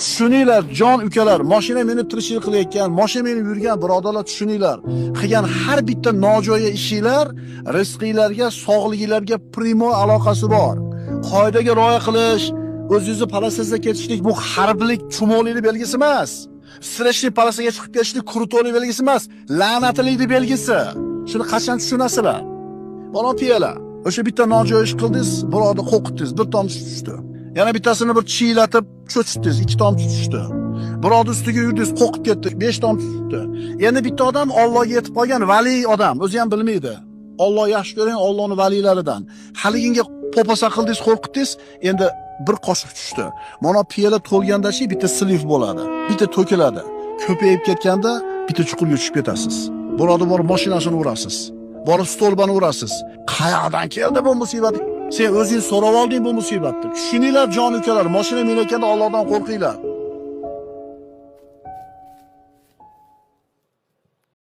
Tushuninglar, jon ukalar, mashina minib tirikchilik qilayotgan, mashina minib yurgan birodarlar, tushuninglar. Qilgan har bitta nojo'ya ishinglar rizqinglarga, sog'liginglarga primo aloqasi bor. Qoidaga rioya qilish, o'zingizni полоса sida ketishlik bu harblik chumolilik belgisi emas. Встречный полоса ga chiqib ketishlik крутой lik belgisi emas, la'natlikning belgisi. Shuni qachon tushunasizlar? Mana piyola. O'sha bitta nojo'ya ish qildingiz, birovni qo'rqitdingiz, bir tomchi tushdi. Yana bittasini bir chiylatib cho'chitdingiz, ikki tomchi tushdi. Birovni ustiga yurdingiz, qo'rqib ketdi, besh tomchi tushdi. Endi bitta odam Allohga yetib qolgan vali odam, o'zi ham bilmaydi. Alloh yaxshi ko'ring, Allohning valilaridan. Haliginga popasa qildingiz, qo'rqitdingiz, endi bir qoshiq tushdi. Mana piyola to'lganda-chi bitta слив bo'ladi, bitta to'kiladi. Ko'payib ketganda bitta chuqurga tushib ketasiz. Birovni borib mashinasini urasiz. Borib stolbani urasiz. Qayoqdan keldi bu musibat? Sen o'zing so'rab olding bu musibatni. Tushuninglar, jon ukalar, mashina minayotganda Allohdan qo'rqinglar.